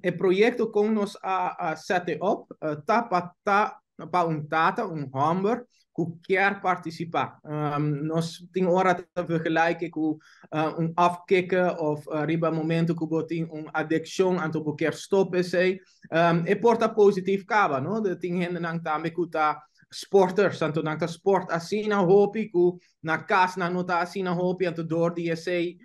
E proyekto kon nos a set e op ta pa ta pa un tata, un hòmber ku kier partisipá. Nos tin ora ta vergelijke ku un afkikken òf riba momento ku bo tin un adikshon anto bo kier stop esei. E por ta positief kaba, no? Tin hendenan tambe ku ta sporters, anto nan ta sport asina hopi ku na kas nan no ta asina hopi, anto dor di esei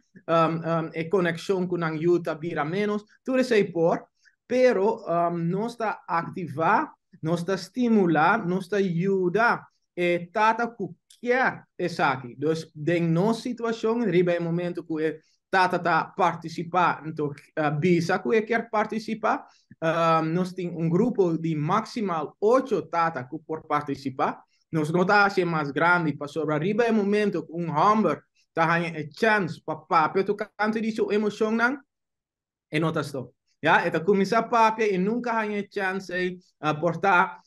e konekshon ku nan yu ta bira ménos. Tur esei por, pero nos ta aktivá, nos ta stimulá, nos ta yuda e tata ku kier esaki. Dus den nos situashon, riba e momento ku e tata ta partisipá, anto bisa ku e kier partisipá, nos tin un grupo di maksimal ocho tata ku por partisipá. Nos no ta hasi e mas grandi pasobra riba e momento ku un hòmber ta haña e chèns pa papia tokante di su emoshonnan, e no ta stop. Ya, e ta kuminsá papia i nunka haña e chèns ei. Por ta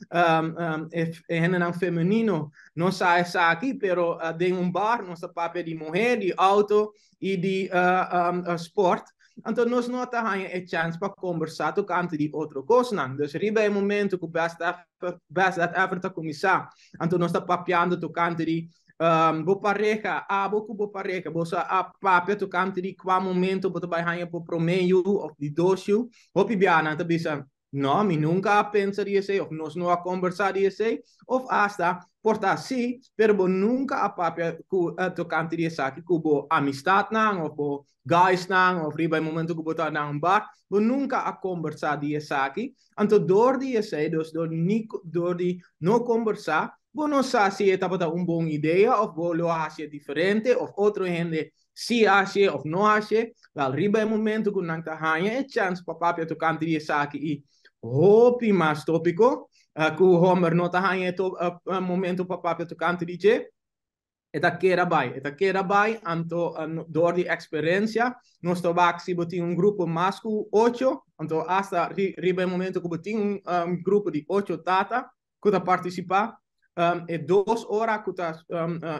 e hendenan femenino no sa esaki, pero den un bar nos ta papia di muhé, di outo i di sport. Anto nos no ta haña e chèns pa kombersá tokante di otro kosnan. Dus riba e momento ku Best Effort, Best That Ever ta kuminsá, anto nos ta papiando tokante di bo pareha, abo ku bo pareha, boso a papia tokante di kua momento bo ta bai haña bo promé yu òf di dos yu. Hopi biaha nan ta bisa, No, mi nunka a pensa di esei òf nos no a kombersá di esei, òf asta por ta sí, pero bo nunka a papia ku tokante di esaki ku bo amistatnan òf bo guysnan òf riba e momento ku bo ta na un bar, bo nunka a kombersá di esaki. Anto dor di esei, dus dor ni dor di no kombersá, bo no sa si e tabata un bon idea òf bo lo a hasié diferente òf otro hende Si hacié of no hacié, wel riba e momento cu nan ta haña e chance pa papia tocante di esaki y hopi mas topico cu homber no ta haña e momento pa papia tocante di dje, e ta keda bay, e ta keda bay, anto door di experiencia nos ta wak si bo tin un grupo mas cu ocho, anto hasta riba e momento cu bo tin un grupo di ocho tata cu ta participa, e dos ora cu ta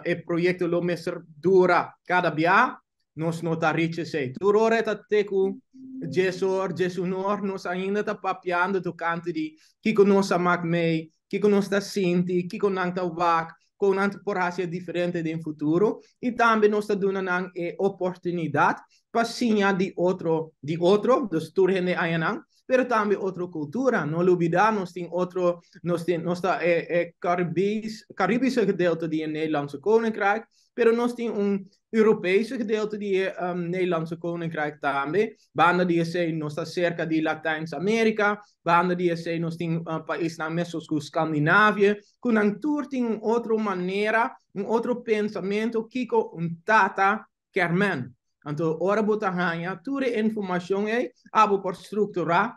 e proyecto lo mester dura cada bia, nos no ta reach esey. Tur ora e ta te cu dies or, diesun or, nos ainda ta papiando tocante di kico nos a mak mey, kico nos ta sinti, kico nan ta wak, con nan por haci e diferente den futuro y tambe nos ta duna nan e oportunidad pa siña di otro, di otro, dus tur hende añanan, pero tambe otro cultura. No lubida nos tin otro, nos tin, nos ta e, e Caribisch, Caribische gedeelte di e Nederlandse Koninkrijk, pero nos tin un Europese gedeelte di e Nederlandse Koninkrijk tambe. Banda di esei nos ta cerca di Latijns Amerika, banda di esei nos tin paisnan mescos cu Scandinavië, cu nan tur tin un otro manera, un otro pensamento kico un tata kermen. Anto ora bo ta haña tur e informashon ei, abo por strukturá,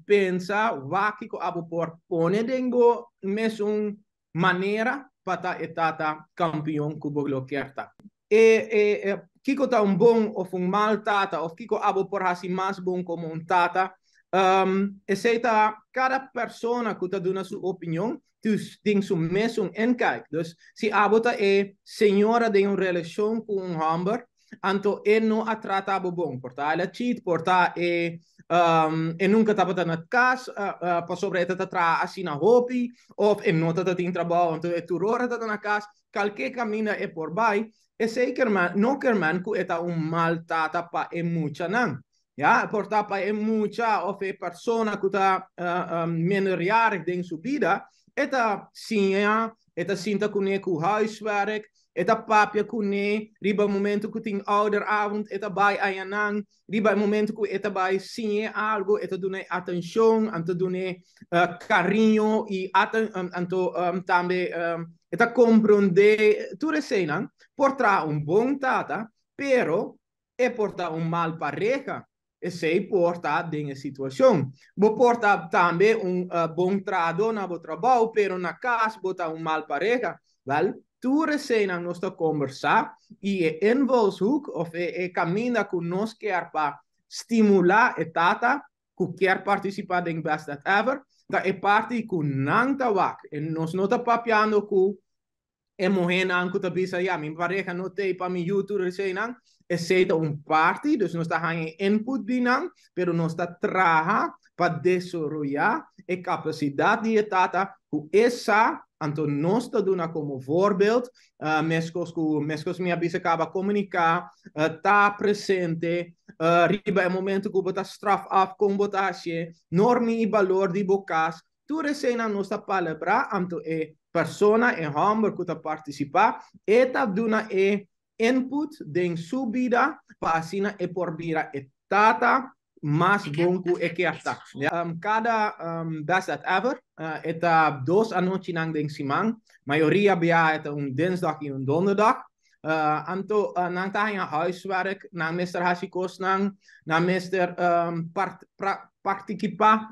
pensa wak kiko abo por pone den bo mesun manera pa ta e tata kampion ku bo lo kier ta. E kiko ta un bon òf un mal tata òf kiko abo por hasi mas bon komo un tata, esei ta kada persona ku ta duna su opinion tin su mesun inkijk. Dus si abo ta e señora den un relashon ku un hòmber, anto e no a trata bo bon. Por ta el a cheat, por ta e e nunka tabata na kas pasobra e ta ta traha asina hopi, òf e no ta tin trabou anto e tur ora ta ta na kas. Kalke kaminda e por bai, esei kermen no kermen ku e ta un mal tata pa e muchanan. Ya, por ta pa e mucha of e persona ku ta minderjarig den su bida, e ta siña, e ta sinta kuné ku huiswerk, e ta papia kuné riba e momento ku tin ouderavond, e ta bai ayanan, riba e momento ku e ta bai siñ'é algu, e ta dun'é atenshon, anto dun'é kariño i anto tambe e ta komprondé tur eseinan. Por traha un bon tata, pero E por ta un mal pareha, esei por ta den e situacion. Bo por ta tambe un bon trahadó na bo trabou, pero na cas bo ta un mal pareha. Wel, tur eseinan nos ta combersa y e invalshoek of e caminda cu nos kier pa stimula e tata cu kier participa den Best That Ever, ta e parti cu nan ta wak. E nos no ta papiando cu. E muhénan ku ta bisa, ya, mi pareha no t'ei pa mi yu tur eseinan, esei ta un parti, dus nos ta haña e input di nan, pero nos ta traha pa desaroyá e kapasidat di e tata ku e sa, anto nos ta duna komo voorbeeld, meskos ku meskos mi a bisa kaba, komuniká, ta presente riba e momento ku bo ta straf af kon bo ta hasié, norma i balor di bo kas. Tur eseinan nos ta palabrá, anto e persona, e hòmber ku ta partisipá, e ta duna e input den su bida pa asina e por bira e tata mas bon ku e kier ta. Kada Best Dad Ever e ta dos anochinan den siman, mayoria bia e ta un dinsdag i un donderdag. Anto nan ta haña huiswerk, nan mester hasi kosnan, nan mester partikipá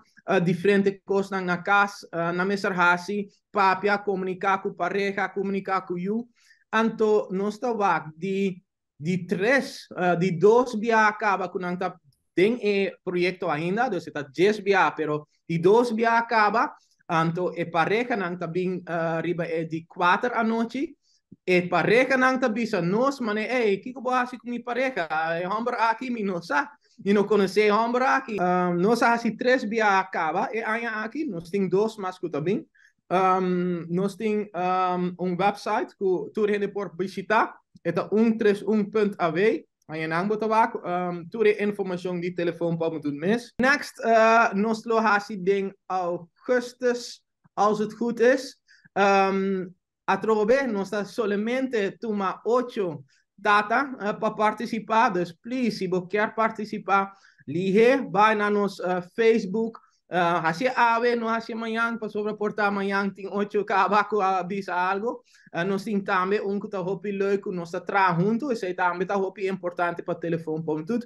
diferente kosnan na kas, nan mester hasi, papia, komuniká ku pareha, komuniká ku yu. Anto nos ta wak di di tres, di dos bia kaba ku nan ta den e proyekto ainda, dus e ta dies bia, pero di dos bia kaba, anto e parehanan ta bin riba e di kuater anochi. E parehanan ta bisa nos manera, Ey, kiko bo hasi ku mi pareha? E hòmber aki mi no sa. Mi no konosé e hòmber aki. Nos a hasi tres biaha kaba e aña aki. Nos tin dos mas ku ta bin. Nos tin un website ku tur hende por bishitá. E ta 131.av. Añanan bo ta wak tur e informashon di telefon pa bo dun mes. Next nos lo hasi den augustus als het goed is. Atrobe nos ta solamente tuma ocho tata pa partisipá, dus please si bo kier partisipá lihé bai na nos Facebook, hasi awe no hasi mañan pasobra por ta mañan tin ocho kaba ku a bisa algo. Nos tin tambe un ku ta hopi leuk ku nos ta traha huntu, esei tambe ta hopi importante pa Telefon Pom Tut.